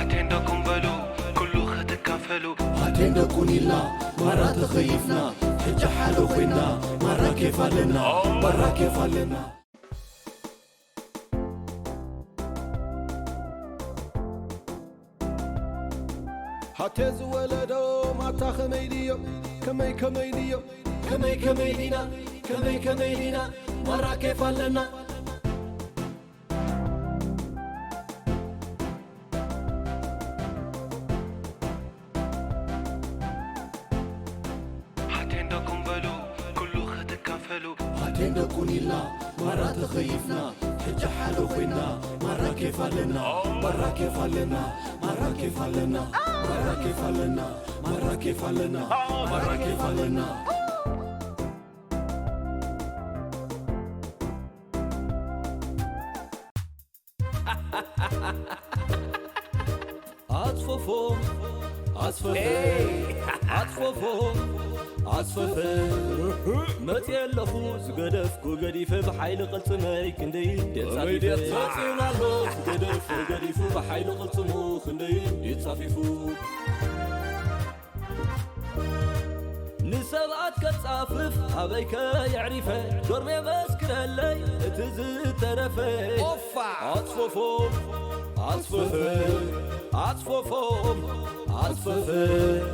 ኣቴንዳኩም በሉ ኩሉ ክትካፈሉ። ኣቴንዳኩን ኢልና ማራ ተኸይፍና፣ ሕጂ ሓደ ኮይና ማራ ኬፍ ኣለና፣ ማራ ኬፍ ኣለና። ሃቴ ዝወለዶ ማታ ከመይ ድዮ? ከመይ ከመይ ድዮ? ከመይ ከመይ ዲና? ከመይ ከመይ ዲና? ማራ ኬፍ ኣለና። ሃቴንዳኩም በሉ ኩሉ ክትካፈሉ። ሃቴንዳኩን ኢልና ማራ ተኸይፍና፣ ሕጂ ሓደ ኮይና ማራ ኬፍ ኣለና፣ ማራ ኬፍ ኣለና፣ ማራ ኬፍ ኣለና፣ ማራ ኬፍ ኣለና፣ ማራ ኬፍ ኣለና፣ ማራ ኬፍ ኣለና። ኣጽፈፎም ኣጽፈፈ ኣጽፈፎም ኣጽፈፈ መጽየ ኣለኹ ዝገደፍኩ ገዲፈ ብሓይሊ ቅልጽመይ ክንደይ ደጻፊፈ መጽየ ኣሎ ዝገደፍኩ ገዲፉ ብሓይሊ ቅልጽሙ ክንደይ ደጻፊፉ ንሰባት ከጻፍፍ ኣበይ ከየዕሪፈ ዶርሜ መስክረለይ እቲ ዝተረፈ ኦፋ ኣጽፈፎም ኣጽፈፈ ኣጽፈፎም ኣጽፈፈ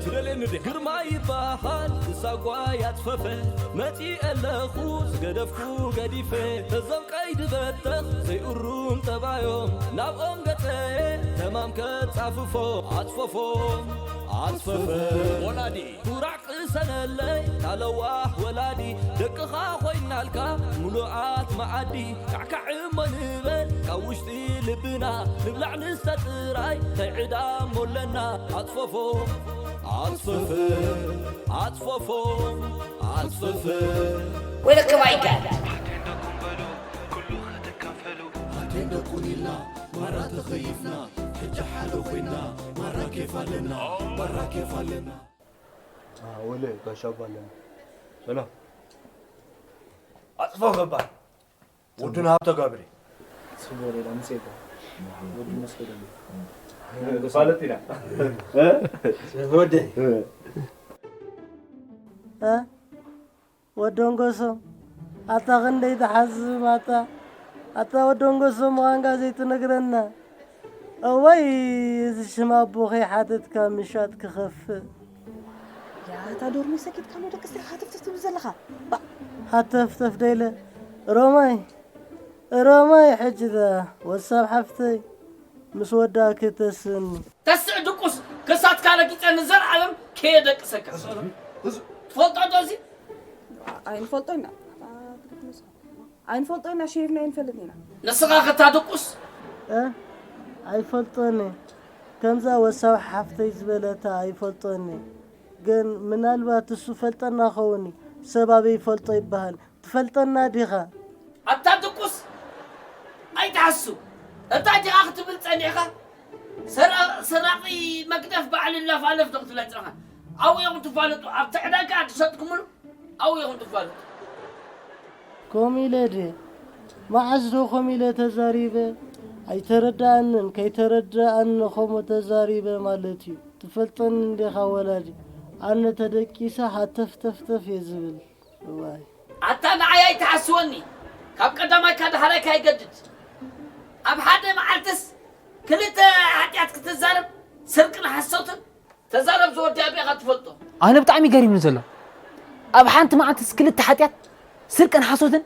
ትደልየኒ ዲኻ ግርማ ይበሃል ክሳጓይ ኣጽፈፈ መጺ ኣለኹ ዝገደፍኩ ገዲፈ እዞም ቀይዲ በተኽ ዘይእሩም ጠባዮም ናብኦም ገጸ ተማም ከጻፍፎ ኣጽፈፎም ኣጽፈፈ ወላዲ ኩራዕ ቅሰነለይ ታለዋህ ወላዲ ደቅኻ ኮይናልካ ሙሉኣት መዓዲ ካዕካዕ እሞ ንበል ካብ ውሽጢ ልብና ንብላዕ ንስተ ጥራይ እንታይ ዕዳ እሞ ኣለና ኣጽፈፎ ኣጽፈፈ ኣጽፈፎ ኣጽፈፈ ወይለከ ባይጋል ኣቴንዳኩም በሉ ኩሉ ክትካፈሉ ኣቴንዳኩን ኢልና ማራ ተኸይፍና ሕጂ ሓደ ኮይና ማራ ኬፍ ኣለና ማራ ኬፍ ኣለና ወለ ጋሻ ባለን ሰላም ኣጥፎ ገባር ወድን ሃብተ ጋብሪ ጽቡቅ ሌላ ምጽ ይባል ወዲ መስገደም ፋለጥ ኢና ወደ እ? ወደንጎሶም ኣታ ክንደይ ትሓዝም ኣታ ኣታ ወደንጎሶም ምዃንካ ዘይትነግረና እዋይ እዚ ሽም ኣቦ ከይሓተትካ ምሻጥ ክኸፍእ ያታ ዶርሚ ሰኪትካ ሞ ደቂ ስትሪኻ ሃተፍተፍ ትብል ዘለኻ ሃተፍተፍ ደይለ ሮማይ ሮማይ ሕጂ ወሳብ ሓፍተይ ምስ ወዳ ክተስኒ ተስዕ ድቁስ ከሳትካ ረጊጸ ንዘልዓለም ከየደቅሰካ ትፈልጦ ዶ እዚ ኣይንፈልጦ ኢና ኣይንፈልጦ ኢና ሸይፍና ኣይንፈልጥ ኢና ንስኻ ከታ ድቁስ እ? ኣይፈልጦን እየ። ከምዛ ወሳብ ሓፍተይ ዝበለታ ኣይፈልጦን እየ። ግን ምናልባት እሱ ፈልጠና ኸውን እዩ። ሰብ ኣበይ ይፈልጦ ይበሃል። ትፈልጠና ዲኻ? ኣታ ድቁስ ኣይትሓሱ። እንታይ ዲኻ ክትብል ጸኒሕካ? ሰራ- ሰራቂ መግደፍ በዓል ላፋለፍ ዶ ክትብለኒ ጸኒሕካ? ኣብኡ ኢኹም ትፋለጡ። ኣብቲ ዕዳጋ ድሸጥኩምሉ ኣብኡ ኢኹም ትፋለጡ። ከምኡ ኢለ ድየ? መዓስ ዶ ከምኡ ኢለ ተዛሪበ? ኣይተረድኣንን፣ ከይተረድኣኒ ከምኡ ተዛሪበ ማለት እዩ። ትፈልጠኒ እንዲኻ ወላዲ። ኣነ ተደቂሰ ሃተፍተፍተፍ እየ ዝብል። እዋይ። ኣታ ንዓይ ኣይትሓስወኒ። ካብ ቀዳማይካ ዳሕራይካ ይገድድ። ኣብ ሓደ መዓልትስ ክልተ ሓጢኣት ክትዛረብ፣ ስርቅን ሓሶትን? ተዛረብ ዝወዲ ኣቢኻ ትፈልጦ። ኣነ ብጣዕሚ ገሪምኒ ዘሎ። ኣብ ሓንቲ መዓልትስ ክልተ ሓጢኣት፣ ስርቅን ሓሶትን?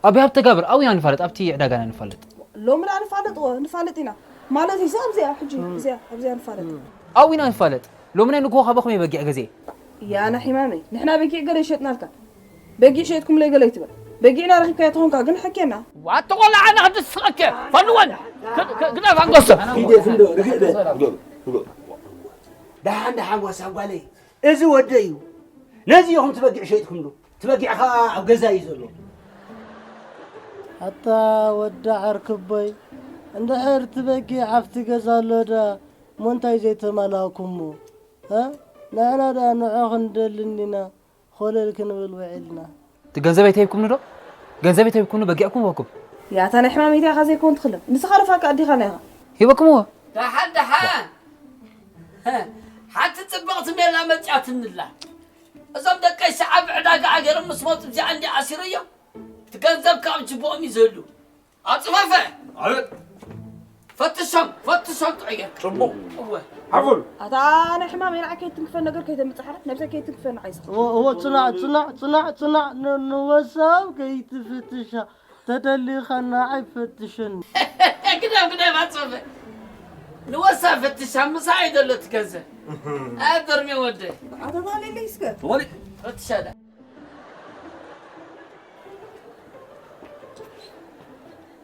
ኣቢ ሃብተ ጋብር፣ ኣብኡ ኢና ንፋለጥ፣ ኣብቲ ዕዳጋ ኢና ንፋለጥ። ሎሚ ደኣ ንፋለጥ፣ እወ፣ ንፋለጥ ኢና። ማለት እዩ፣ እዚኣ ኣብዚኣ፣ ሕጂ፣ እዚኣ ኣብዚኣ ንፋለጥ። ኣብኡ ኢና ንፋለጥ። ሎሚ ናይ ንግሆ ካብ ኣኹም እየ በጊዕ ገዚኤ። ያና ሒማመይ፣ ንሕና በጊዕ ገለ ይሸጥናልካ። በጊዕ ሸይጥኩምለይ ገለ ኣይትበል። በጊዕና ረኺብካያ ተኾንካ ግን ሕኬና። ኣቲ ቆልዓ ኣነ ክድስቐኪ እየ። ፈልወን። ክ- ክ- ግደፍ ኣንገሶ። ሂደት እንዶ ርግእ በል። ደሓን ደሓን ዋሳ ጓለይ። እዚ ወደይ እዩ። ነዚ ኢኹም ትበጊዕ ሸይጥኩምሉ። ትበጊዕኻ ኣብ ገዛ እዩ ዘሎ። ኣታ ወዲ ዓርክቦይ፣ እንድሕር ትበጊዕ ኣብቲ ገዛ ኣሎ ዳ፣ እሞ እንታይ ዘይተማላእኩሞ? እ? ንሕና ዳ ንዖ ክንደሊ እንዲና። ኾለል ክንብል ውዒልና። እቲ ገንዘበይ ተሂብኩምኒ ዶ? ገንዘበይ ተሂብኩምኒ በጊዕኩም ወኩም። ያታ ናይ ሕማም ኢትያኻ ዘይኮን ትኽልም። ንስኻ ዶ ፋካ ኣዲኻ ናይኻ? ሂበኩምዎ? ደሓን ደሓን። ሓንቲ ጽብቕቲ ሜላ መጺኣትንላ። እዞም ደቀይ ሰዓብ ዕዳጋ ኣገይሮም ምስ መጹ እዚኣ እንዲ ኣሲረዮም፣ እቲ ገንዘብ ካብ ጅቦኦም እዩ ዝህሉ። ኣጽፈፈ! ኣቤት! ፈትሾም፣ ፈትሾም ጥዑይ ጌርካ። ጽቡቕ። እወ። ሓፉል! ኣታ ናይ ሕማም የልዓ ከይትንክፈን ነገር ከይተምጽእ ሓራ፣ ነብሰይ ከይትንክፈን ንዓይስ። እወ፣ እወ፣ ጽናዕ፣ ጽናዕ፣ ጽናዕ፣ ጽናዕ፣ ን-፣ ንወሳብ ከይትፍትሻ። ተደሊኻ ንዓይ ፈትሸኒ። ግደፍ፣ ግደፍ፣ ኣጽፈፈ። ንወሳ ፈትሻ፣ ምሳ እዩ ዘሎ እቲ ገንዘብ። ኣያ ተርሜ ወደይ። ኣታ ታሌለይ እስከ። ወሊ። ፈትሻ ዳ።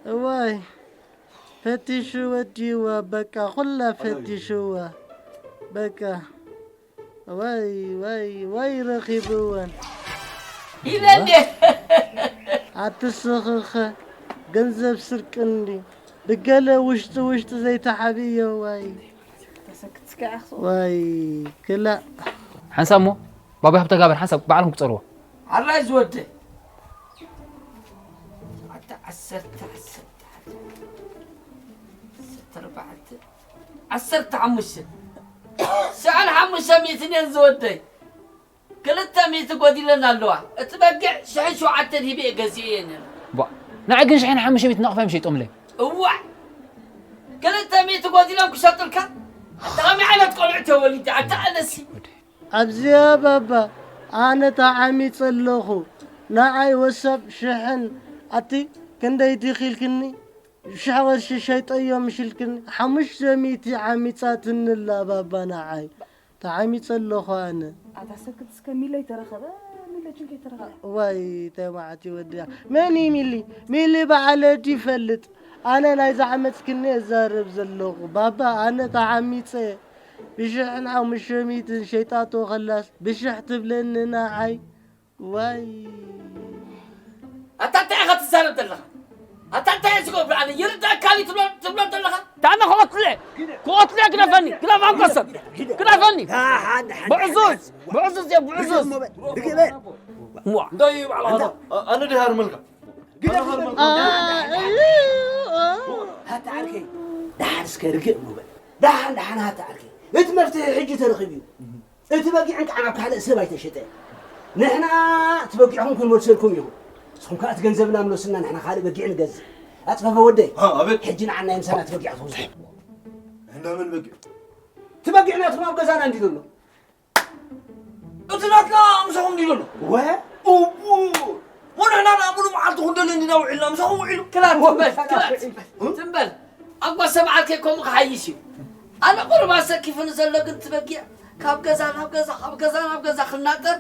እዋይ፣ ፈቲሹ ወዲዋ፣ በቃ፣ ኩላ ፈቲሹዋ። በቃ፣ ወይ፣ ወይ፣ ወይ፣ ረኺብወን። ኢለ እንዴ? ኣትስኽኸ፣ ገንዘብ ስርቂ እንዲ፣ ብገለ ውሽጢ ውሽጢ ዘይተሓብእዮ፣ ወይ። ተሰክትስካ ኢኻ። ወይ፣ ክላእ። ሓንሳብ እሞ፣ ባባ ሃብተ ጋበር ሓንሳብ ባዕልኹም ክጸርዎ። ሓራይ ዝወደይ። ኣታ ዓሰርተ፣ ዓሰርተ ሓደ፣ ዓሰርተ ኣርባዕተ፣ ዓሰርተ ሓሙሽተ። ሽሕን ሓሙሽተ ሚእትን እየን ዝወደይ። ክልተ ሚእቲ ጎዲለን ኣለዋ። እቲ በጊዕ ሽሕን ሸውዓተን ሂበ እየ ገዚኤ እየ ነይረ። ቧ፣ ንዓይ ግን ሽሕን ሓሙሽተ ሚእቲ ናቕፋ እዮም ሸይጦምለይ። እዋዕ! ክልተ ሚእቲ ጎዲሎም ክሸጡልካ? ኣታ ከመይ ዓይነት ቆልዑ ተወሊደ? ኣታ ኣለሲ። ኣብዚኣ ባባ፣ ኣነ ተዓሚጸ ኣለኹ። ንዓይ ወሳብ ሽሕን፣ ኣቲ ክንደይ ዲኺ ኢልክኒ? ሽሕ ቅርሺ ሸይጠዮም ሽልክኒ። ሓሙሽተ ሚእቲ ዓሚጻትኒ ኣላ ባባ ንዓይ። ተዓሚጸ ኣለኹ ኣነ። ኣታ ሰክት እስከ ሚለይ ተረኸበ፣ ሚለችን ከይተረኸበ። ዋይ፣ እንታይ መዓት እዩ ወዲያ። መን እዩ ሚሊ? ሚሊ በዓል ወዲ ይፈልጥ። ኣነ ናይ ዝዓመጽክኒ እዛረብ ዘለኹ። ባባ፣ ኣነ ተዓሚጸ። ብሽሕን ሓሙሽተ ሚእትን ሸይጣቶ ከላስ፣ ብሽሕ ትብለኒ ንዓይ። ዋይ። ኣታ እንታይ ኢኻ ትዛረብ ዘለኻ? ኣታ እንታይ እየ ዝገብሮ ኣነ? ይርዳእካ ድዩ ትብሎ፣ ትብሎ ዘለኻ? ዳና ክቐትሎ እየ። ክቐትሎ እየ፣ ግደፈኒ። ግደፍ ኣንበሳ። ግደፈኒ። ብዕዙዝ፣ ብዕዙዝ እየ፣ ብዕዙዝ። ርግእ በል። እሞ። እንታይ እዩ ባዕልኻ? ኣነ ድሃር መልካ። ግደፍ። ኣነ ሃር መልካ። ኣታ ዓርከይ፣ ደሓን እስከ ርግእ እሞ በል። ደሓን፣ ደሓን ኣታ ዓርከይ። እቲ መፍትሒ ሕጂ ተረኺቡ እዩ። እቲ በጊዕ እንቃዕ ናብ ካልእ ሰብ ኣይተሸጠ። ንሕና እቲ በጊዕኹም ክንመልሰልኩም ኢኹም። ንስኹም ከኣ እቲ ገንዘብና ምለሱልና፣ ንሕና ካልእ በጊዕ ንገዝእ። ኣጽፈፈ ወደይ፣ አ፣ ኣቤት። ሕጂ ንዓና ምሳና እቲ በጊዕ ትወስዱ። እንዳ መን በጊዕ? እቲ በጊዕ ናትኩም ኣብ ገዛና እንዲ ዘሎ። እቲ ናትና ምሳኹም እንዲ ዘሎ። ወ? እቡ! ወንሕና ንኣምሉ መዓልቲ ክንደሊ እንዲና ውዒልና፣ ምሳኹም ውዒሉ። ክላ ትም በል፣ ክላ ትም በል፣ ትም በል። ኣጓ ሰብ ዓርከይ ከምኡ ክሓይሽ እዩ። ኣነ ቁሩብ ኣሰኪፉኒ ዘሎ ግን እቲ በጊዕ ካብ ገዛ ናብ ገዛ፣ ካብ ገዛ ናብ ገዛ ክናጠር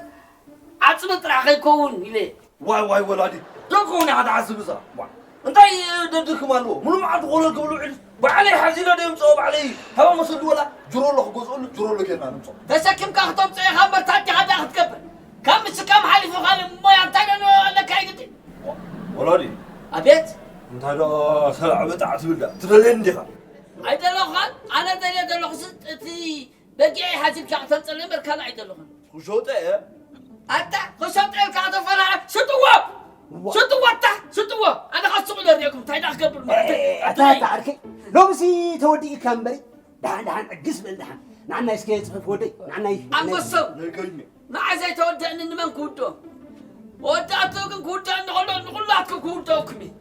ዓጽሚ ጥራሕ ከይከውን ኢለ። ዋይ፣ ዋይ፣ ወላዲ፣ ደቅኹም ኢኻ ትሓስብ እዛ። ዋይ፣ እንታይ ደድርክም ኣለዎ? ሙሉ መዓልቲ ኮለል ክብሉ ውዒሉ። ባዕለይ ሓዚለ ዶ የምጽኦ? ባዕለይ ሃባ መሰሉ ወላ ጅሮሎ ክገዝኦሉ ጅሮሎ ጌርና ነምጽኦ። ተሰኪምካ ክተምጽኦ ኢኻ እምበር ታዲኻ እንታይ ክትገብር? ካብ ምስካም ሓሊፉ ካልእ ሞያ እንታይ ደሎ ኣለካ እዩ ግዲ? ወላዲ። ኣቤት። እንታይ ዶ ሰላዕ በጣዕ ትብል ዳ? ትደልየኒ ዲኻ? ኣይደለኹኻን። ኣነ ደልየ ዘለኹስ እቲ በጊዐይ ሓዚልካ ክተምጸለይ እምበር ካልእ ኣይደለኹን። ክሸጦ እየ። ኣታ ክሸጦ ኢልካ ተፈራረ። ሽጥዎ! ዋ። ሽጥዎ ኣታ! ሽጥዎ! ኣነ ካብ ሱቕ ደሪእኩም እንታይ ደኣ ክገብር ማለት እዩ? ኣታ፣ ኣታ ዓርከይ፣ ሎምሲ ተወዲእካ እምበሪ። ደሓን፣ ደሓን፣ ዕግስ በል ደሓን። ንዓናይ እስከ ጽፈፍ ወደይ፣ ንዓናይ። ኣንበሳው! ናይ ከይኒ። ንዓይ ዘይተወደእኒ ንመን ክውድኦ? መወዳእትኡ ግን ክውደእኒ ከሎ ንኹላትኩም ክውድኦኩም እዩ።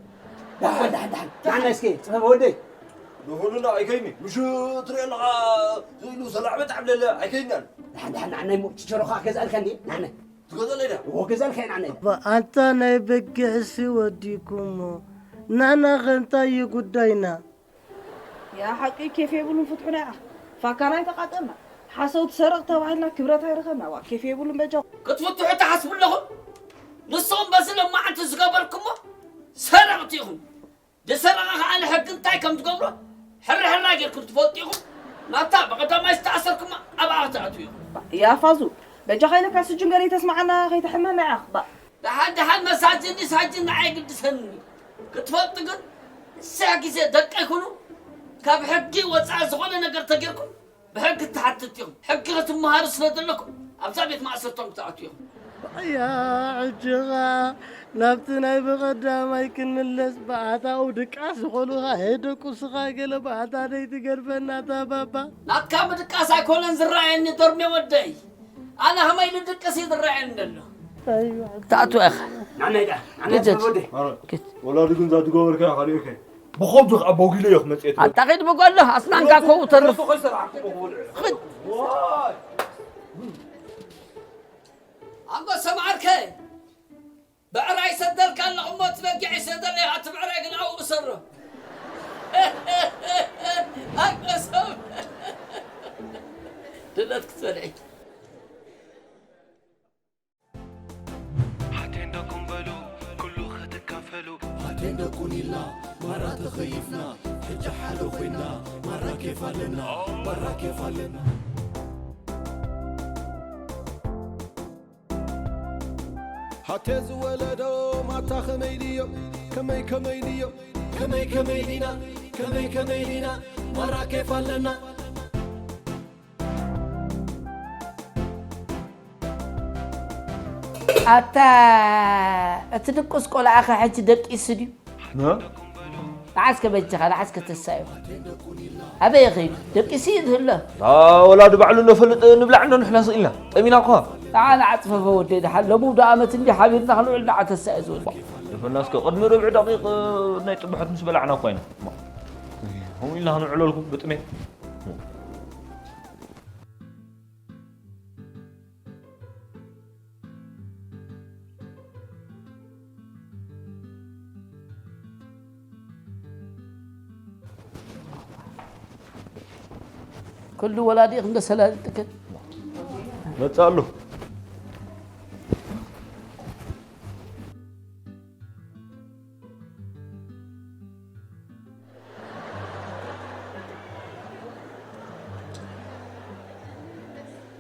ደሓን፣ ደሓን፣ ደሓን። ንዓናይ እስከ ጽፈፍ ወደይ። ንኹልና ኣይከይኒ። ምሽ ትሪኦ ኣለኻ፣ ዘይሉ ሰላዕ በጣዕ ብለለ ኣይከይናን። ደሓን፣ ደሓን፣ ንዓናይ እሞ ችቸሮኻ ክገዝኣልካ እንድየ፣ ንዓናይ። ትገዝኣለይ ዳ? እዎ፣ ክገዝኣልካ እየ ንዓናይ። ኣታ ናይ በጊዕሲ ወዲኩሞ፣ ንሕናኸ እንታይ እዩ ጉዳይና? ያ ሓቂ ኬፍ የብሉን ፍትሑና ኢኻ። ፋካና ኣይተቓጠልና። ሓሰውቲ ሰረቕ ተባሂልና ክብረት ኣይረኸብና። ዋ፣ ኬፍ የብሉን በጃኹም። ክትፍትሑ ትሓስቡ ኣለኹም? ንስኹም በዚ ሎማዓንቲ ዝገበርኩሞ ሰረቕቲ ኢኹም። ዝሰረቐ ከኣ ንሕጊ እንታይ ከም ዝገብሮ ሕርሕራ ጌርኩም ትፈልጡ ኢኹም። ናብታ ብቐዳማይ ዝተኣሰርኩማ ኣብኣ ክትኣትዉ ኢኹም። ያ ፋዙ፣ በጃኻ ኢለካ ስጁን ገለ ይተስምዓና፣ ከይተሕመና ኢኻ። ባ- ደሓን ደሓን መሳጅኒ ሳጅን ንዓይ ግድሰኒ። ክትፈልጡ ግን ንስሕ ግዜ ደቀይ ኩኑ ካብ ሕጊ ወጻኢ ዝኾነ ነገር ተጌርኩም ብሕጊ ትሓትት ኢኹም። ሕጊ ክትመሃሩ ስለ ዘለኩም ኣብዛ ቤት ማእሰርቶም ክትኣትዉ ኢኹም። ኣያ ሕጂ ኸኣ ናብቲ ናይ ብቐዳማይ ክንምለስ፣ ብኣታኡ ድቃስ ዝኾኑኻ፣ ሄደቁስኻ ገለ ብኣታ ደይትገድፈና እታ ባባ። ናትካ ምድቃስ ኣይኮነን ዝረኣየኒ ዶርሜ ወደይ። ኣነ ከመይ ኢሉ ድቅስ እዩ ዝረኣየኒ ዘሎ። ተኣቱ ኢኻ። ናናይ ዳ ናናይ ግጭት። ወደ ግጭት። ወላዲ ግን ዛድጎበርካ ካሪኦከ ብኸምዚ ከዓ በጒለ እዮ ክመፅእ ኣታ ኺድ ብጎሎ ኣስናንካ ኮው ተርፍ። ኺድ። ኣንጎ ሰምዓርከ ብዕራይ ሰደልካ ኣለኹ እሞ እቲ በጊዕ ይሰደለይ ኣቲ ብዕራይ ግን ኣብኡ ሰሮ ኣንጎ ሰብ ድለት ክትበልዒ ሓቴንዶ ኩምበሉ ኩሉ ክትካፈሉ ኣቴንዶ ኩኒልና ማራ ተኸይፍና ሕጂ ሓደ ኮይና ማራ ኬፍ ኣለና ማራ ኬፍ ኣለና ሃቴ ዝወለዶ ማታ ከመይ ድዮ ከመይ ከመይ ድዮ ከመይ ከመይ ዲና ከመይ ከመይ ዲና ማራ ኬፍ ኣለና ኣታ እቲ ድቁስ ቆልዓኸ ሕጂ ደቂሱ ድዩ? ንዓስከ በጃኻ ንዓስከ ተሳዩ ኣበይ ኸይዱ ደቂሱ እዩ ዝህሎ ወላዲ ባዕሉ እነፈልጥ ንብላዕ እንዶ ንሕና ስኢልና ጠሚና እኳ ንዓ ንዓፅፈፈ ወደይ ድሓን ሎሚ ውደ ኣመት እንዲ ሓቢርና ክንውዕል ንዓ ተሳዩ ዝወል ደፈናስከ ቅድሚ ርብዒ ደቂቕ ናይ ፅብሖት ምስ በላዕና እኳ ኢና ከምኡ ኢልና ክንውዕለልኩም ብጥሜት ኩሉ ወላዲኽ እንደ ሰላልጥክን መጻሉ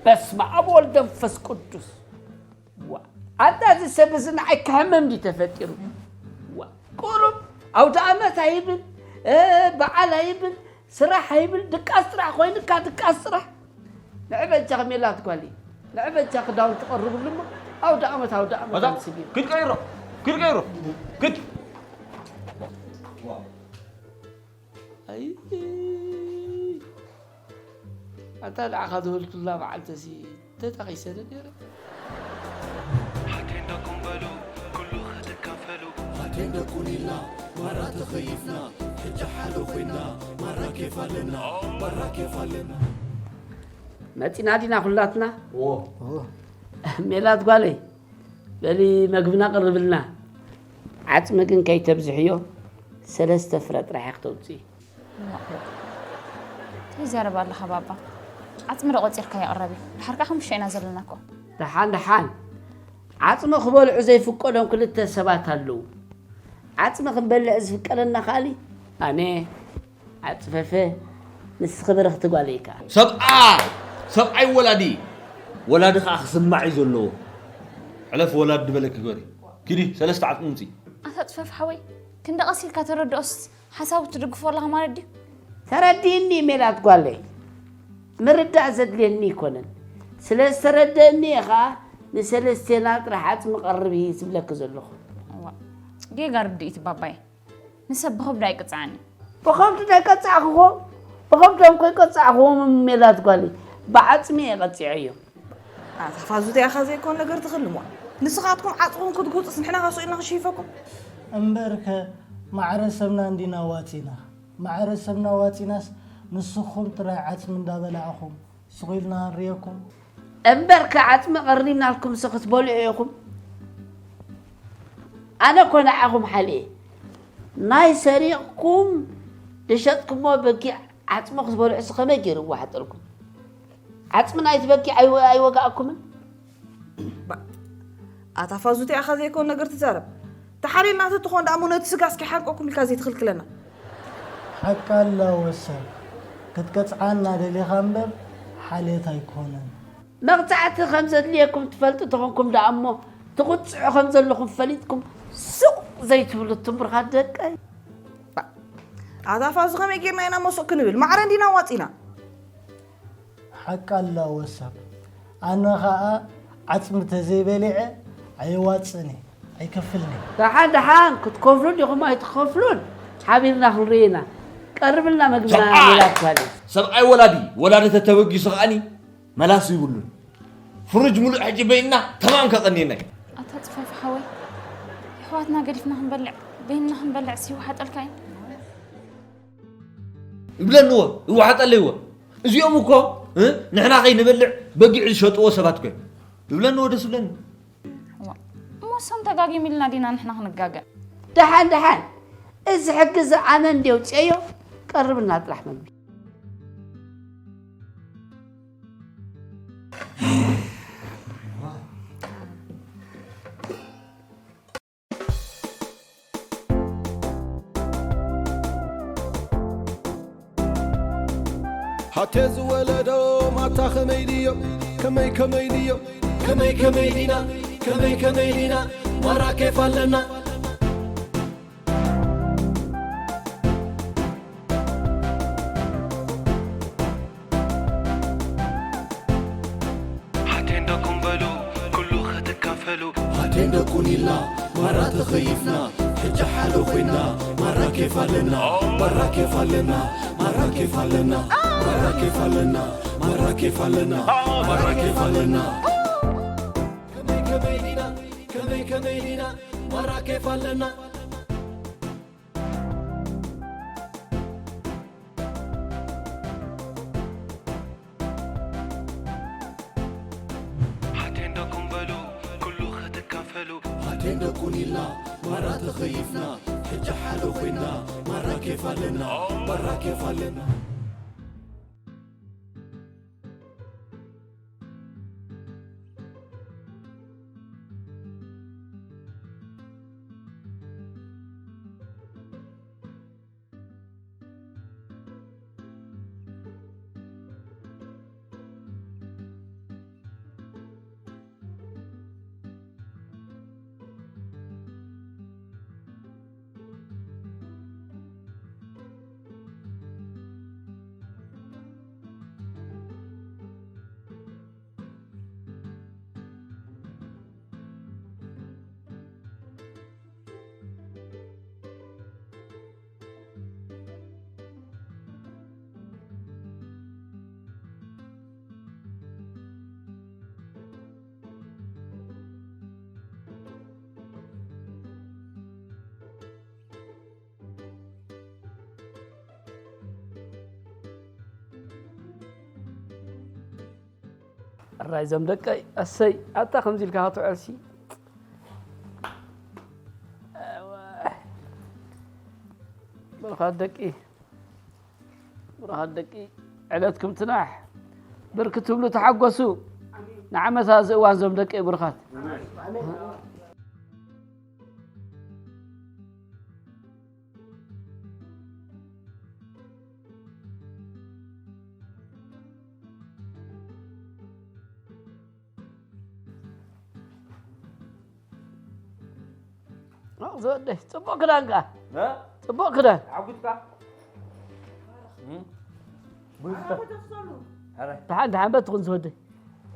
በስመ ኣብ ወልድ መንፈስ ቅዱስ ዋ ኣንታ እዚ ሰብ እዚ ንዓይ ክሕመም ድዩ ተፈጢሩ ዋ ቁሩብ ኣውደ ኣመት ኣይብል እ፣ በዓል ኣይብል ስራሕ ኣይብል ድቃስ ጥራሕ ኮይንካ ድቃስ ጥራሕ ንዕበጃ ከሜላት ጓሊ ንዕበጃ ክዳውንቲ ቀርብሉ እሞ ኣውደ ኣመት ኣውደ ኣመት ኣዛ ኣንስብ እዩ ክድ ቀይሮ ክድ ቀይሮ ክድ ኣይ ኣታ ንዓኻ ዝበልኩላ መዓልተሲ ተጠቒሰ ነይረ ሓቴንዶ ኩምበሉ ኩሉ ክትካፈሉ ኣቴንዶ ኩኒልና ማራ ተኸይፍና ሕጂ ሓደ ኮይና ማራ ኬፍ ኣለና ማራ ኬፍ ኣለና መፂና ዲና ኩላትና ሜላት ጓለይ በሊ መግብና ቅርብልና ዓፅሚ ግን ከይተብዝሕዮ ሰለስተ ፍረ ጥራሕ ክትውፅኢ እንታይ ዘረባ ኣለኻ ባባ? ዓፅሚ ዶ ቆፂርካ የቕረቢ? ድሓር ከዓ ሓሙሽተ ኢና ዘለና እኮ። ደሓን ደሓን ዓፅሚ ክበልዑ ዘይፍቀዶም ክልተ ሰባት ኣለዉ። ዓፅሚ ክንበልዕ ዝፍቀደና ከኣሊ ኣነ ዓፅፈፈ ንስኺ ብርኽቲ ጓለይ ከዓ። ሰብኣ ሰብኣይ ወላዲ ወላዲ ከዓ ክስማዕ እዩ ዘለዎ። ሕለፍ ወላዲ ዝበለኪ ግበሪ። ኪዲ ሰለስተ ዓፅሚ ምፂ። ኣታ ፅፈፍ ሓወይ ክንዲ ቀስ ኢልካ ተረድኦስ ሓሳቡ ትድግፎ ኣለኻ ማለት ድዩ? ተረዲእኒ ሜላት ጓለይ። ምርዳእ ዘድልየኒ ኣይኮነን። ስለ ዝተረደእኒ እየ ኸኣ ንሰለስቴና ጥራሕ ዓጽሚ ቀርቢ ዝብለኪ ዘለኹ። እዋ፣ ጌጋ ርድኢት ባባየ። ንሰብ ብኸብዱ ኣይቅጽዓን እዩ። ብኸብዱ ዶ ኣይቀጻዕክኹም? ብኸብዶም ከይቀጻዕክዎም ሜላት ጓለይ ብዓጽሚ እየ ቀጺዐዮም። ኣታ ፋዙ እንታይ ኢኻ ዘይኮን ነገር ትኽልሞ? ንስኻትኩም ዓጽኹም ክትጉጽስ ንሕና ኸ ስቕ ኢልና ክንሽይፈኩም? እምበርከ ማዕረ ሰብና እንዲና ዋጺና። ማዕረ ሰብና ዋጺናስ ንስኹም ጥራይ ዓጽሚ እንዳበላዕኹም ስቕ ኢልና ክንርእየኩም? እምበርከ ዓጽሚ ቀሪብናልኩምሲ ክትበልዑ ኢኹም። ኣነ እኮ ንዓኹም ሓልየ። ናይ ሰሪቕኩም ዝሸጥኩሞ በጊዕ ዓጽሚ ክትበልዑሲ ከመይ ገይሩ ይወሓጠልኩም? ዓጽሚ ናይቲ በጊዕ ኣይወ- ኣይወጋእኩምን? ኣታ ፋዙ እንታይ ኢኻ ዘይኮን ነገር ትዛረብ? ተሓልየልና ተትኾን ደኣ እሞ ነቲ ስጋ እስኪ ሓርቀኩም ኢልካ ዘይትኽልክለና። ሓቃ ኣላ ወሰን ክትቀጽዓና ደሊኻ እምበር ሓልየት ኣይኮነን። መቕጻዕቲ ከም ዘድልየኩም ትፈልጡ ተኾንኩም ደኣ እሞ ትቕጽዑ ከም ዘለኹም ፈሊጥኩም ሱቕ ዘይትብሉ ትምርኻት ደቀይ። ኣታ ፋዙ ከመይ ጌርና ኢና እሞ ሱቕ ክንብል? ማዕረ እንዲና ዋጺና። ሓቃ ኣላ ወሳብ ኣነ ኸኣ ዓጽሚ ተዘይበሊዐ ኣይዋጽን እየ። ኣይከፍልን እዩ። ደሓን ደሓን ክትከፍሉን ዲኹም ኣይትኸፍሉን ሓቢርና ክንርኢ ኢና። ቀርብልና መግብና ሰብኣይ! ሜላት ጓለይ። ሰብኣይ ወላዲ፣ ወላዲ ተተበጊሱ ከኣኒ መላስ ይብሉን። ፍርጅ ሙሉእ ሕጂ በይንና ተማም ከቐንየና እዩ። ኣታ ጽፈፍ ሓወይ፣ የሕዋትና ገዲፍና ክንበልዕ፣ በይንና ክንበልዕ ሲውሓጠልካ እዩ። ይብለንዎ፣ ይወሓጠለይዎ። እዚኦም እኮ፣ እ፣ ንሕና ከይንበልዕ በጊዕ ዝሸጥዎ ሰባት እኮ እዮም። ይብለንዎ ደስ ይብለኒ። እሞ እሶም ተጋጊም ኢልና ዲና ንሕና ክንጋገ? ደሓን ደሓን፣ እዚ ሕጊ እዚ ኣነ እንድየ ኣውፅኤዮ፣ ቀርብልና ጥራሕ መግቢ። ሃቴ ዝወለዶ ማታ ከመይ ድዮ? ከመይ ከመይ ድዮ? ከመይ ከመይ ዲና? ከመይ ከመይ ዲና? ማራ ኬፍ ኣለና። ሃቴን ደቁን በሉ ኩሉ ክትካፈሉ። ሃቴን ደቁን ኢልና ማራ ተኸይፍና፣ ሕጂ ሓደ ኮይና ማራ ኬፍ ኣለና፣ ማራ ኬፍ ኣለና፣ ማራ ኬፍ ኣለና፣ ማራ ኬፍ ኣለና፣ ማራ ኬፍ ኣለና፣ ማራ ኬፍ ኣለና። ከመይ ከመይ ዲና? ከመይ ከመይ ዲና? ማራ ኬፍ ኣለና። ሃቴን ደቁን በሉ ኩሉ ክትካፈሉ። ሃቴን ደቁን ኢልና ማራ ተኸይፍና፣ ሕጂ ሓደ ኮይና ማራ ኬፍ ኣለና፣ ማራ ኬፍ ኣለና። እራይ ዞም ደቀይ፣ ኣሰይ፣ ኣታ ከምዚ ኢልካ ክትውዕልሲ። እዋይ። ብሩኻት ደቂ፣ ብሩኻት ደቂ፣ ዕለትኩም ትናሕ፣ ብርክ ትብሉ ተሓጎሱ። ንዓመት ኣብዚ እዋን ዞም ደቀይ ብሩኻት። ኦ፣ ዝወደይ፣ ጽቡቕ ክዳን ከኣ። እ? ጽቡቕ ክዳን። ሓጉስካ? እም? ቡዝተ። ኧረ። ደሓን፣ ደሓን፣ በትኹን ዝወደይ።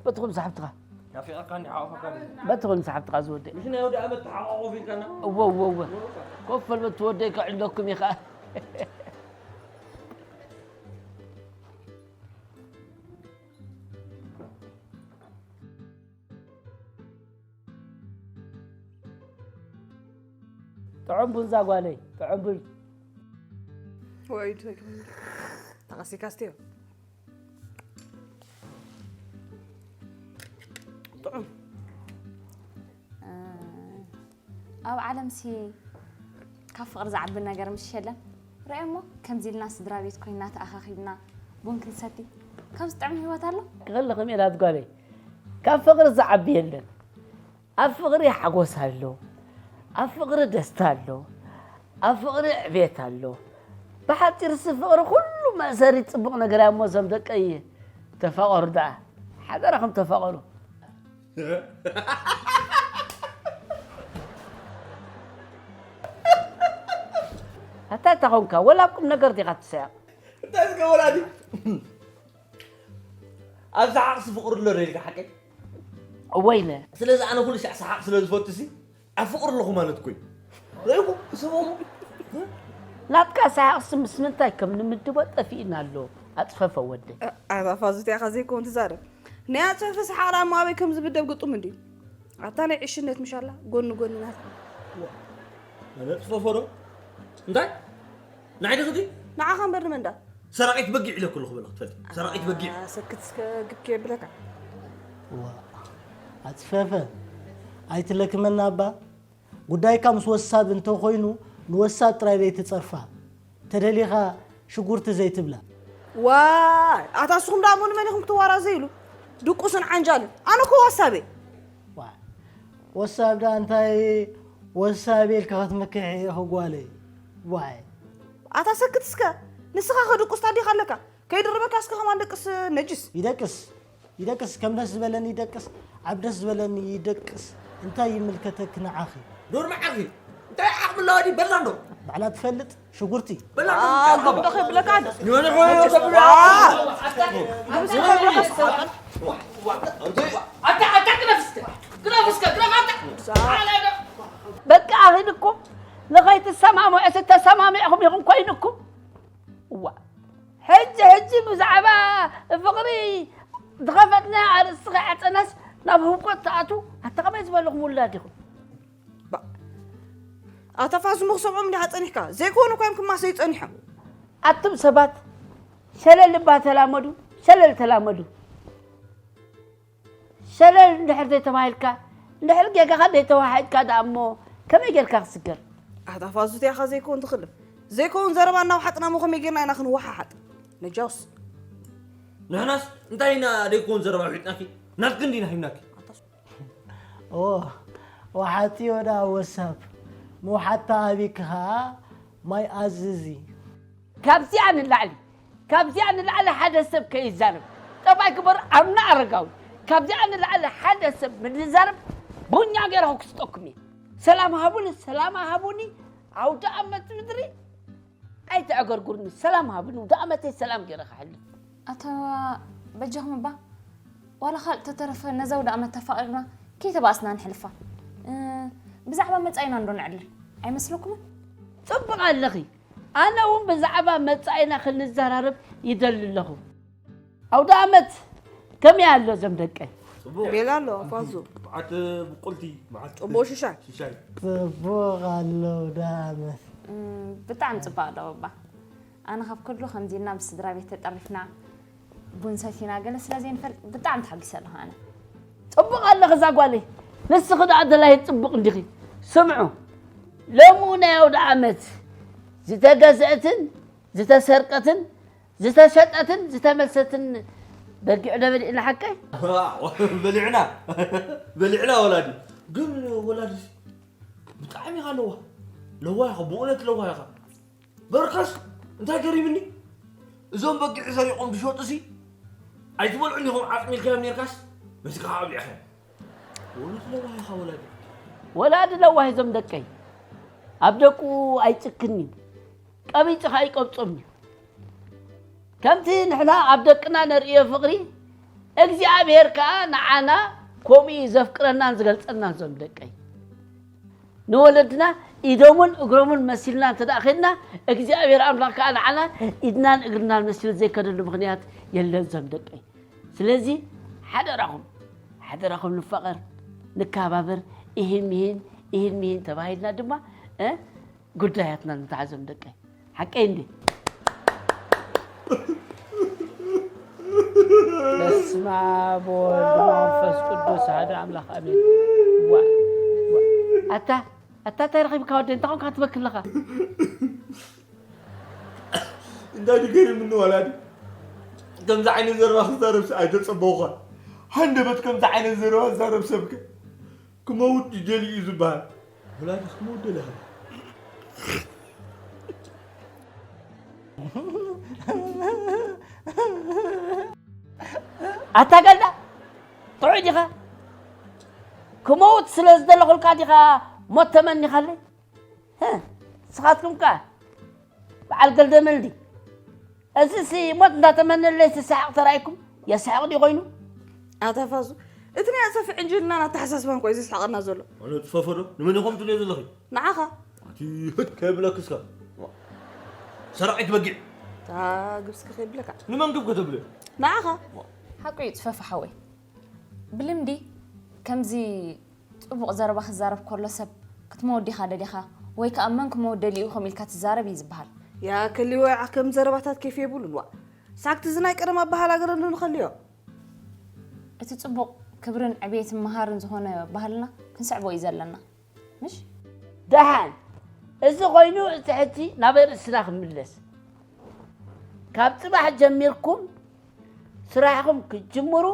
በትኹን ሳሕብትኻ። ናፊቐካኒ፣ ሓቑፈካኒ። በትኹን ሳሕብትኻ ዝወደይ። ምሽ ናይ ወዲ ኣመት ተሓቋቑፍ ኢልካና? እወ፣ እወ፣ እወ። ኮፍ በል፣ በቲ ወደይ ከዕልለኩም እየ ከኣ። ጥዑም ቡን እዛ ጓለይ፣ ጥዑም ቡን። ወይ ተቀሲካ ስትዮ። ጥዑም። እ፣ ኣብ ዓለምሲ ካብ ፍቕሪ ዝዓቢ ነገር ምሽ የለን። ርኣዮ እሞ፣ ከምዚ ኢልና ስድራ ቤት ኮይና ተኣኻኺብና ቡን ክንሰቲ፣ ካብ ዝጥዕም ህይወት ኣሎ? ክኽእል ከመይ ኢላ ጓለይ? ካብ ፍቕሪ ዝዓቢ የለን። ኣብ ፍቕሪ ሓጎስ ኣሎ፣ ኣብ ፍቕሪ ደስታ ኣሎ፣ ኣብ ፍቕሪ ዕቤት ኣሎ። ብሓጺርሲ ፍቕሪ ኩሉ መእሰሪ ጽቡቕ ነገር እያ እሞ፣ እዞም ደቀይ ተፋቐሩ ደኣ። ሓደራኹም ተፋቐሩ። ኣታ እንታይ ኮንካ? ወላ ኣብ ቁም ነገር ዲኻ ትሰያቕ? እንታይ ዝገብር ኣዲ? ኣብ ሰሓቕሲ ፍቕሪ ኣሎ ዶ ኢልካ ሓቀይ? እወ ኢለ። ስለዚ ኣነ ኩሉ ሻዕ ሰሓቕ ስለ ዝፈቱሲ፣ ኣብ ፍቕሪ ኣለኹ ማለት እኮ እዩ። ርእይኹ፣ ስምዑ። ናትካ ሰሓቕሲ ምስ ምንታይ ከም ንምድቦ ጠፊእና ኣሎ። ኣፅፈፈ ወደይ። ኣታ ፋዙ እቲኣኻ ዘይከውን ትዛረብ። ናይ ኣፅፈፈ ሰሓቕ ደኣ እሞ ኣበይ ከም ዝምደብ ግጡም እንድዩ። ኣታ ናይ ዕሽነት ምሻላ ጎኒ ጎኒ ናትካ። ኣነ ፅፈፎ ዶ? እንታይ? ንዓይ ድኽቲ? ንዓኻ እምበር ንመንዳ? ሰራቒት በጊዕ ኢለ ኩሉ ክበሎ ክትፈልጥ። ሰራቒት በጊዕ። ሰክት እስከ ግክ የብለካ። ዋ ኣፅፈፈ ኣይትለክመና እባ። ጉዳይካ ምስ ወሳብ እንተኾይኑ ንወሳብ ጥራይ ዘይትፀርፋ። ተደሊኻ ሽጉርቲ ዘይትብላ። ዋይ ኣታ እስኹም ደኣ እሞ ንመን ኢኹም ክትዋራዘይሉ? ድቁስን ዓንጃልን። ኣነ እኮ ወሳብ እየ። ዋይ ወሳብ ደኣ እንታይ ወሳብ ኢልካ ክትምክሕ ኢኺ ጓለይ። ዋይ ኣታ ሰክት እስከ። ንስኻ ከ ድቁስ ታዲኻ ኣለካ? ከይድርበካ እስከ ከማን ደቅስ ነጅስ። ይደቅስ ይደቅስ ከም ደስ ዝበለኒ ይደቅስ ኣብ ደስ ዝበለኒ ይደቅስ እንታይ ይምልከተክ ንዓኺ። ዶር መዓኺ እንታይ ዓቕሚ ኣለዋ ድዩ በላ እንዶ። ባዕላ ትፈልጥ ሽጉርቲ። በላ እንዶ። ኣታ ዶ ከብለካ ኣነ። ንመን ኾ ተብላ። ኣታ ኣታ ግረፍ እስከ ግረፍ እስከ ግረፍ ኣታ። በቃ ኣኺልኩም ንኸይትሰማምዑ ተሰማሚዕኹም ኢኹም ኮይንኩም። እዋ ሕጂ ሕጂ ብዛዕባ ፍቕሪ ዝኸፈትና ኣርእስቲ ከይዓፀናስ ናብ ህውኮት ትኣትዉ ኣታ ከመይ ዝበልኹም ውላድ ኢኹም። ኣታ ፋዙ ምኽሰብዖም እንዲኻ ጸኒሕካ ዘይኮኑ እኳ እዮም ክማሰዩ ጸኒሖም። ኣቱም ሰባት ሸለል እባ ተላመዱ ሸለል ተላመዱ። ሸለል እንድሕር ዘይተባሂልካ እንድሕር ጌጋኻ ዘይተዋሒጥካ ደኣ እሞ ከመይ ጌርካ ክስገር? ኣታ ፋዙ እቲኣኻ ዘይከውን ትኽልፍ ዘይከውን ዘረባ እናወሓጥና እሞ ከመይ ጌርና ኢና ክንወሓሓጥ? ነጃውስ ንሕናስ እንታይ ኢና ዘይከውን ዘረባ ውሒጥናኪ? ናትኪ እንዲና ሂብናኪ። ኦ ወሓጥዮ ደኣ ወሳብ ምውሓጥታ ኣቢኪ ኸኣ ማይ ኣዝዚ። ካብዚኣ ንላዕሊ ካብዚኣ ንላዕሊ ሓደ ሰብ ከይዛረብ ጠባይ ግበሩ። ኣምና ኣረጋዊ ካብዚኣ ንላዕሊ ሓደ ሰብ ምዝዛረብ ቡኛ ገይረ ክስጠኩም እየ። ሰላም ሃቡኒ ሰላም ሃቡኒ። ኣውደ ኣመት ምድሪ ኣይተዕገርጉርኒ ሰላም ሃብኒ ውደ ኣመተይ ሰላም ገይረ ክሕልፍ። ኣታ በጃኹም እባ ዋላ ካልእ ተተረፈ ነዛ ውደ ኣመት ተፋቒርና ከይተባእስና ንሕልፋ። ብዛዕባ መጻኢና እንዶ ነዕልል ኣይመስለኩምን? ጽቡቕ ኣለኺ ኣነ እውን ብዛዕባ መጻኢና ክንዘራረብ ይደሊ ኣለኹ። ኣውደኣመት ከመይ ኣሎ እዞም ደቀይ? ጽቡቕ። ሜላ ኣሎ ፋዙ። መዓት ብቁልቲ መዓት ጽቡቕ ሽሻይ። ሽሻይ። ጽቡቕ ኣሎ ኣውደኣመት። ብጣዕሚ ጽቡቕ ኣሎ ባባ። ኣነ ካብ ኩሉ ከምዚ ኢልና ምስ ስድራ ቤት ተጠሪፍና ቡን ሰቲና ገለ ስለ ዘይንፈልጥ ብጣዕሚ ተሓጒሰ ኣለኹ ኣነ። ጽቡቕ ኣለኺ እዛ ጓለይ። ንስኺ ደኣ ደላይት ጽቡቕ እንዲኺ። ስምዑ ሎሚ እውን ናይ ኣውደኣመት ዝተገዝአትን ዝተሰርቀትን ዝተሸጠትን ዝተመልሰትን በጊዕ ዶ በሊዕና ሓቀይ? በሊዕና በሊዕና ወላዲ ግን ወላዲ ብጣዕሚ ኢኻ ለዋ ለዋ ኢኻ ብእውነት ለዋ ኢኻ በርካስ እንታይ ገሪምኒ እዞም በጊዕ ሰሪቖም ዝሸጡ ሲ ኣይትበልዑን ኢኹም ዓቕሚ ኢልካዮም ኔርካስ መሲኻ ኣብሊዕኻ በእውነት ለዋ ኢኻ ወላዲ ወላዲ ለዋህ እዞም ደቀይ ኣብ ደቁ ኣይጭክን እዩ ቀቢጽኻ ይቀብጾም እዩ። ከምቲ ንሕና ኣብ ደቅና ነርእዮ ፍቕሪ፣ እግዚኣብሄር ከኣ ንዓና ከምኡ እዩ ዘፍቅረናን ዝገልጸልናን ዞም ደቀይ። ንወለድና ኢዶምን እግሮምን መሲልና እንተ ደኣ ኸድና፣ እግዚኣብሄር ኣምላኽ ከኣ ንዓና ኢድናን እግርናን መሲሉ ዘይከደሉ ምኽንያት የለን ዞም ደቀይ። ስለዚ ሓደራኹም፣ ሓደራኹም ንፋቐር፣ ንከባበር፣ ኢሂን ሚሂን፣ ኢሂን ሚሂን ተባሂልና ድማ፣ እ፣ ጉዳያትና ንተዓዘም ደቀይ። ሓቀይ እንዴ? በስመ ኣብ ወወልድ ወመንፈስ ቅዱስ ኣሐደ ኣምላኽ ኣሜን። ዋ፣ ዋ። ኣታ፣ ኣታ እንታይ ረኺብካ ወደይ? እንታይ ኾንካ ትበኪ ኣለኻ? እንታይ ድገርምኒ ወላዲ? ከምዚ ዓይነት ዘረባ ክዛረብ ኣይተጸበኹኻን። ሃንደበት ከምዚ ዓይነት ዘረባ ዝዛረብ ሰብከ ክመውት ድደሊ እዩ ዝበሃል። ወላዲ ክመውት ደሊኻ? ኣታ ገልዳ ጥዑይ ዲኻ? ክመውት ስለ ዝደለኹልካ ዲኻ ሞት ተመኒኻለይ? ህ፣ ንስኻትኩም ከ በዓል ገልደመልዲ፣ እዚሲ ሞት እንዳተመነለይ ዝስሕቕ ተራእይኩም የስሕቕ ድዩ ኮይኑ? ኣታ ፋዙ፣ እቲ ናይ ኣጸፍዕ እንጅልናን ኣተሓሳስባን እኮ እዩ ዘስሕቐና ዘሎ። ኣነ ጽፈፎ ዶ? ንመን ኢኹም ትብልዮ ዘለኺ? ንዓኻ። ኣቲ ህት ከይብለክስካ። ሰራቒት በጊዕ። እታ ግብስኪ ከይብለካ። ንመን ግብ ከተብልዮ? ንዓኻ። ሓቁ እዩ ጽፈፎ ሓወይ። ብልምዲ ከምዚ ጽቡቕ ዘረባ ክዛረብ ከሎ ሰብ ክትመወዲኻ ደሊኻ ወይ ከኣ መን ክመወደሊ እዩ ከም ኢልካ ትዛረብ እዩ ዝበሃል። ያ ከሊወ ዓከም ዘረባታት ኬፍ የብሉን ዋ። ሳክቲ እዚ ናይ ቀደም ኣበሃላገረ ንኸልዮ። እቲ ጽቡቕ ክብርን ዕብየትን መሃርን ዝኾነ ባህልና ክንስዕቦ እዩ ዘለና። ምሽ? ደሓን፣ እዚ ኮይኑ እቲ ሕጂ ናብ ርእስና ክምለስ። ካብ ጽባሕ ጀሚርኩም ስራሕኩም ክትጅምሩ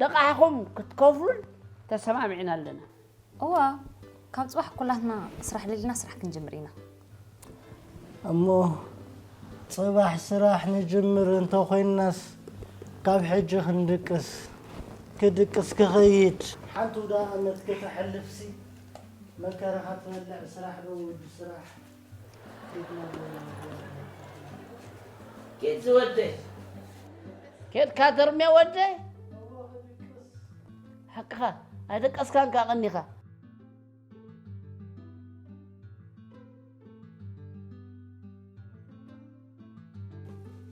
ልቓሕኩም ክትከፍሉን ተሰማሚዕና ኣለና። እዋ፣ ካብ ጽባሕ ኩላትና ስራሕ ደሊና ስራሕ ክንጅምር ኢና። እሞ ጽባሕ ስራሕ ንጅምር እንተኾይንናስ ካብ ሕጂ ክንድቅስ፣ ክድቅስ ክኸይድ። ሓንቲ ውዳ ዓመት ከተሕልፍሲ መከራኻ ትበልዕ ስራሕ ዶ ወዲ ስራሕ? ኬድ ዝወደይ። ኬድካ ተርምያ ወደይ? ሓቅኻ፣ ኣይደቀስካን ከኣ ቀኒኻ።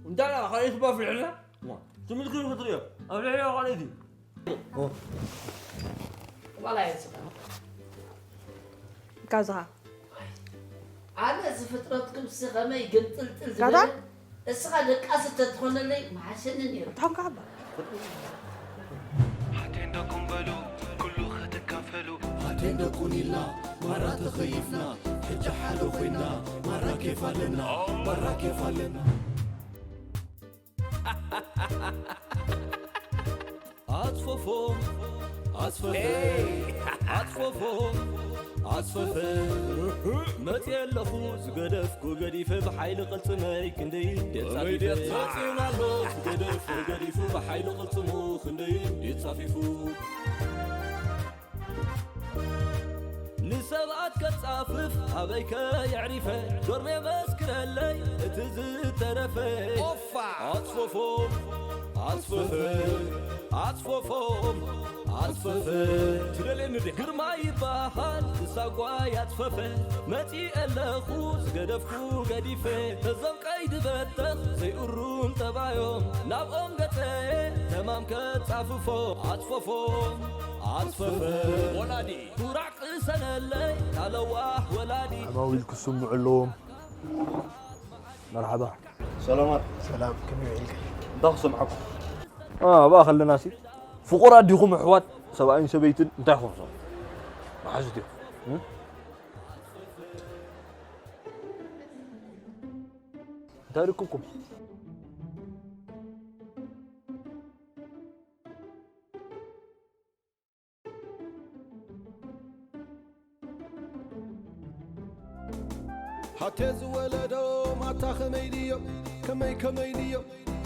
እንታይ ደኣ ካልኣይቲ ባፍልሕና? ትምልክሉ ክትርእዮ። ኣብ ልዕሊኣ ካልኣይቲ። ዋላ የጽጋ። ጋዛኻ። ኣነ እዚ ፍጥረትኩም ሲ ከመይ ግምጥልጥል ጋዛ? ዝበለ? እስኻ ደቃስ እንተትኾነለይ ምሓሸኒ ነይሩ። ብጣዕሚ ከዓባ። ሓቴን ደኩም በሉ ኩሉ ክትካፈሉ። ሓቴን ደቁን ኢልና ማራ ተኸይፍና፣ ሕጂ ሓደ ኮይና ማራ ኬፍ ኣለና፣ ማራ ኬፍ ኣለና። ኣጽፈፎ ኣጽፈፈ ኣጽፈፎ ኣጽፈፈ መጽየ ኣለኹ ዝገደፍኩ ገዲፈ ብሓይሊ ቅልጽመይ ክንደይ ደጻፊፈ መጽዩን ኣሎ ዝገደፍኩ ገዲፉ ብሓይሊ ቅልጽሙ ክንደይ ደጻፊፉ ንሰብኣት ከጻፍፍ ኣበይከ የዕሪፈ ዶርሜ መስክረለይ እቲ ዝተረፈ ኦፋ ኣጽፈፎ ኣጽፈፈ ኣጽፈፎ ኣጽፈፈ ትደልየኒ ዲኻ? ግርማ ይበሃል ክሳብ ጓይ ኣጽፈፈ መጺኤ ኣለኹ ዝገደፍኩ ገዲፈ እዞም ቀይዲ በተኽ ዘይእሩም ጠባዮም ናብኦም ገጸ ተማም ከጻፍፎ ኣጽፈፎ ኣጽፈፈ ወላዲ ኩራዕ ቅሰነለይ ኣለዋህ ወላዲ ዓማዊል ክስምዑ ኣለዎም። መርሓባ። ሰላማት። ሰላም፣ ከመይ ውዒልካ? እንታይ ክሰምዓኩም? አ፣ ኣብኣ ከለናሲ ፍቑራት ዲኹም ኣሕዋት ሰብኣይን ሰበይትን እንታይ ክኾኑ? መሓዙት እዮም። እም? እንታይ ርክብኩም? ሃቴ ዝወለዶ ማታ ከመይ ድዮ ከመይ ከመይ ድዮ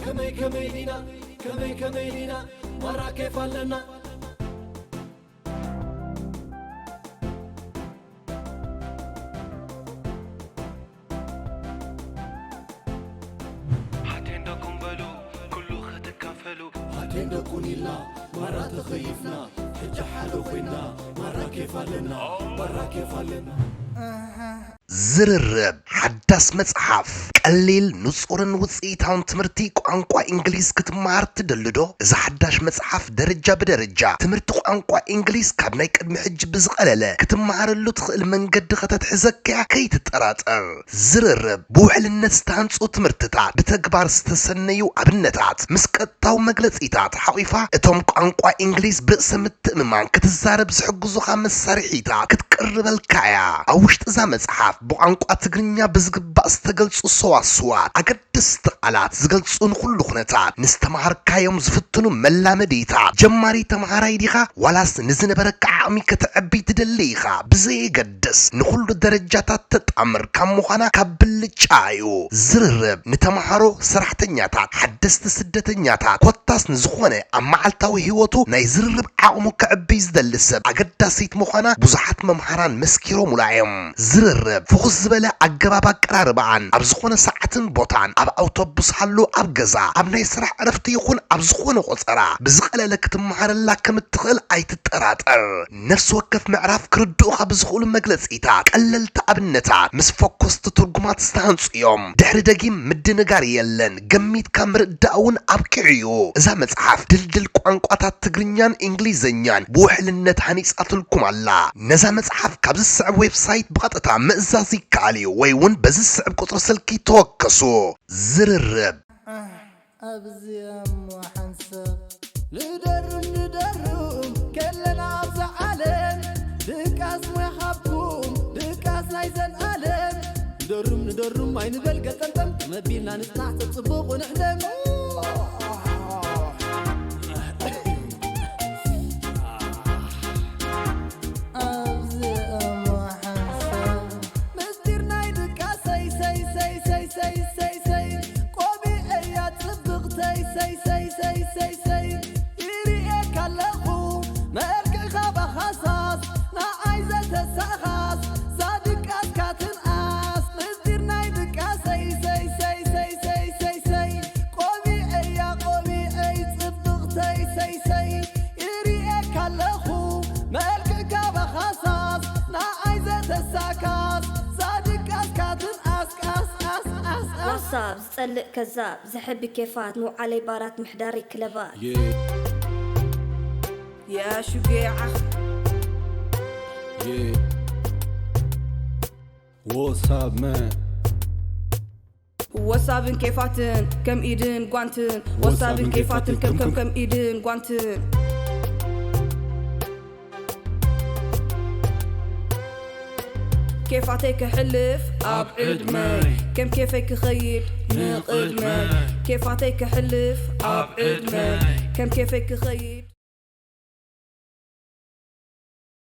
ከመይ ከመይ ዲና ከመይ ከመይ ዲና ማራ ኬፍ ኣለና ሓቴን ደኩም በሉ ኩሉ ክትካፈሉ ሓቴን ደቁን ኢልና ማራ ተኸይፍና ሕጂ ሓደ ኮይና ማራ ኬፍ ኣለና ማራ ኬፍ ኣለና ዝርርብ ሓዳስ መጽሓፍ ቀሊል ንጹርን ውጽኢታውን ትምህርቲ ቋንቋ እንግሊዝ ክትመሃር ትደልዶ? እዛ ሓዳሽ መጽሓፍ ደረጃ ብደረጃ ትምህርቲ ቋንቋ እንግሊዝ ካብ ናይ ቅድሚ ሕጂ ብዝቐለለ ክትመሃረሉ ትኽእል መንገዲ ከተትሕዘክያ ከይትጠራጠር። ዝርርብ ብውሕልነት ዝተሃንጹ ትምህርትታት ብተግባር ዝተሰነዩ ኣብነታት ምስ ቀጥታዊ መግለጺታት ሓቒፋ እቶም ቋንቋ እንግሊዝ ብርእሰ ምትእምማን ክትዛረብ ዝሕግዙኻ መሳርሒታት ክትቅርበልካ እያ። ኣብ ውሽጢ እዛ መጽሓፍ ብቋንቋ ትግርኛ ብዝግባእ ዝተገልጹ ሰዋስዋት፣ ኣገደስቲ ቃላት ዝገልጹ ንኹሉ ኩነታት፣ ንዝተምሃርካዮም ዝፍትኑ መላመዲታት፣ ጀማሪ ተምሃራይ ዲኻ ዋላስ ንዝነበረካ ዓቕሚ ከተዕቢ ትደሊ ኢኻ ብዘየገድስ ንኹሉ ደረጃታት ተጣምር ካብ ምዃና ካብ ብልጫ እዩ። ዝርርብ ንተምሃሮ፣ ሰራሕተኛታት፣ ሓደስቲ ስደተኛታት፣ ኮታስ ንዝኾነ ኣብ መዓልታዊ ህይወቱ ናይ ዝርርብ ዓቕሙ ከዕብይ ዝደሊ ሰብ ኣገዳሲት ምዃና ብዙሓት መምሃራን መስኪሮሙላ እዮም። ዝርርብ ፍኹስ ዝበለ ኣገባብ ኣቀራርባኣን ኣብ ዝኾነ ሰዓትን ቦታን ኣብ ኣውቶቡስ ሃሉ ኣብ ገዛ ኣብ ናይ ስራሕ ዕረፍቲ ይኹን ኣብ ዝኾነ ቆጸራ ብዝቐለለ ክትመሃረላ ከም እትኽእል ኣይትጠራጠር። ነፍሲ ወከፍ ምዕራፍ ክርድኡኻ ብዝኽእሉ መግለጺታት ቀለልቲ ኣብነታት ምስ ፈኮስቲ ትርጉማት ዝተሃንጹ እዮም። ድሕሪ ደጊም ምድንጋር የለን። ገሚትካ ምርዳእ እውን ኣብቂዑ እዩ። እዛ መጽሓፍ ድልድል ቋንቋታት ትግርኛን እንግሊዝኛን ብውሕልነት ሃኒጻትልኩም ኣላ። ነዛ መጽሓፍ ካብ ዝስዕብ ዌብሳይት ብቐጥታ ምእዛዝ ይከኣል እዩ ወይ እውን በዚ ዝስዕብ ቁጽሪ ስልኪ ተወከሱ። ዝርርብ። ኣብዚ እሞ ሓንሳብ ንደርም ንደርም ከለና ኣብዛ ዓለም ድቃስ ሞያ ሃብኩም ድቃስ ናይዘን ዓለም ንደርም ንደርም ኣይንበል ገጠምጠም መቢልና ንጽናዕ ተጽቡቑ ንሕለም ኣብዚ እሞ ሓንሳብ ምስጢር ናይ ድቃሰይ ሰይ ሰይ ሰይ ሰይ ሰይ ሰይ ቆቢዐያ ጽብቕተይ ሰይ ሰይ ሰይ ሰይ ሰይ ይርእየካ ኣለኹ መልክዕኻ ባኻሳስ ንዓይ ዘተሳኻስ ዛድቃስካ ትንኣስ ምስጢር ናይ ድቃሰይ ሰይ ሰይ ሰይ ሰይ ሰይ ሰይ ቆቢዐያ ቆቢዐይ ጽብቕተይ ሰይ ሰይ ይርእየካ ኣለኹ መልክዕካ ባኻሳስ ንዓይ ዘተሳካስ ዛድቃስካ ትንኣስ ቃስ ቃስ ቃስ ቃስ ዋሳብ ዝጸልእ ከዛብ ዘሕቢ ኬፋት ንውዓለይ ባራት ምሕዳሪ ክለባት Yeah, የሹጌዓ yeah. What's up, man? ወሳብን ኬፋትን ከም ኢድን ጓንትን ወሳብን ኬፋትን ከም ከም ከም ኢድን ጓንትን ኬፋተይ ክሕልፍ ኣብ ዕድመይ ከም ኬፈይ ክኸይድ ንቕድመይ ኬፋተይ ክሕልፍ ኣብ ዕድመይ ከም ኬፈይ ክኸይድ